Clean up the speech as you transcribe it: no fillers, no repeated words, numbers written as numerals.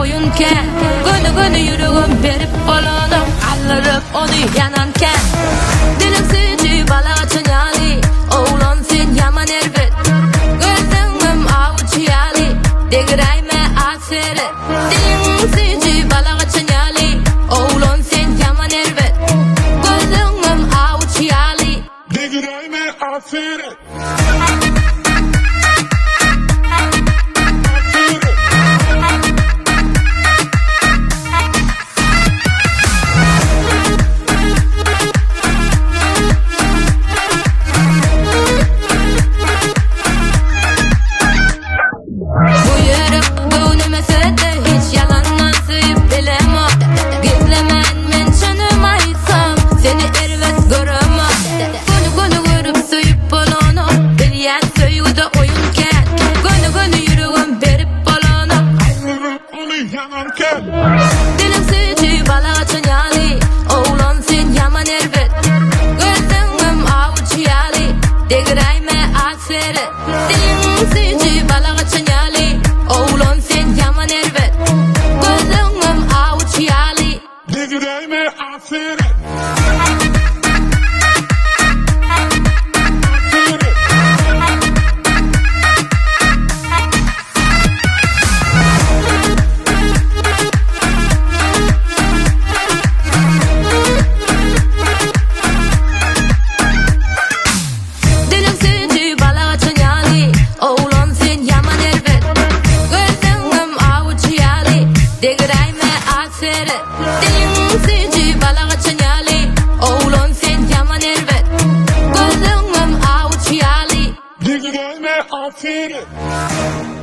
oýun kän. Göni-göni ýüregim berip bolanok, Galdyryp ony ýanan kän. Diliň süýji bala gaçan ýaly, Oglan sen ýaman erbet. Gözleňem awçy ýaly, Degiräýme az seret. Diliň süýji bala gaçan ýaly, Oglan sen ýaman erbet. Gözleňem awçy ýaly. Degiräýme az seret. Bu ýürek göwnüme söýdi hiç ýalandan söýüp bilemok Gizlemän men çynym aýtsam seni erbet göremok Göni göni görüp söýüp bolanok Bilýän söýgüde oýun kän Göni göni ýüregim berip bolanok Galdyryp ony ýanan kän. Diliň süýji bala gaçan ýaly Oglan sen ýaman erbet Gözleňem awçy ýaly Degiräýme az seret Diliň süýji bala gaçan ýaly Oglan sen ýaman erbet Gözleňem awçy ýaly Degiräýme az seret. Diliň süýji bala gaçan ýaly Oglan sen ýaman erbet Gözleňem awçy ýaly Degiräýme az seret Diliň süýji bala gaçan ýaly Oglan sen ýaman erbet Gözleňem awçy ýaly Degiräýme az seret.